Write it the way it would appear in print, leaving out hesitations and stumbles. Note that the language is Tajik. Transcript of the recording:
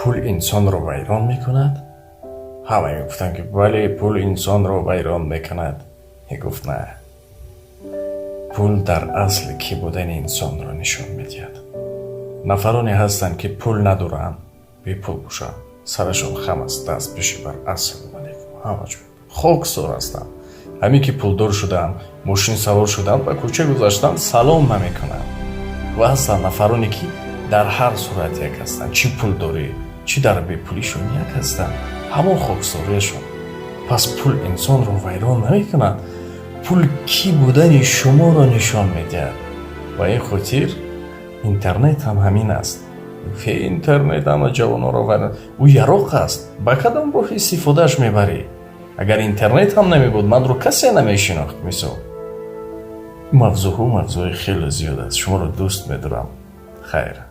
Пул инсонро вайрон мекунад? Ҳама мегуфтанд, ки бале, пул инсонро вайрон мекунад. Мегуфт: на, пул дар асл кӣ будани инсонро нишон медиҳад. Нафароне ҳастанд, ки пул надоранд, бепул бошанд, сарашон хам аст, даст пеши бар ассалому алайкум, ҳама ҷой хоксор ҳастанд. Ҳамин ки пулдор шуданд, мошин савор шуданд, ба кӯча гузаштанд, салом намекунанд. Ва ҳастанд нафароне, ки дар ҳар сурат як ҳастанд, чӣ пулдорӣ, чӣ дар бепулишон як ҳастанд, ҳамон хоксориашон. Пас пул инсонро вайрон намекунад, пул кӣ будани шуморо нишон медиҳад. Ва ин хотир интернет ҳам ҳамин аст. Интернет ҳама ҷавононро вайрон, ӯ яроқ аст, ба кадом роҳ истифодааш мебарӣ. Агар интернет ҳам намебуд, манро касе намешинохт. Мисол, мавзӯъҳо мавзӯи хеле зиёд аст. Шуморо дӯст медорам. Хайр.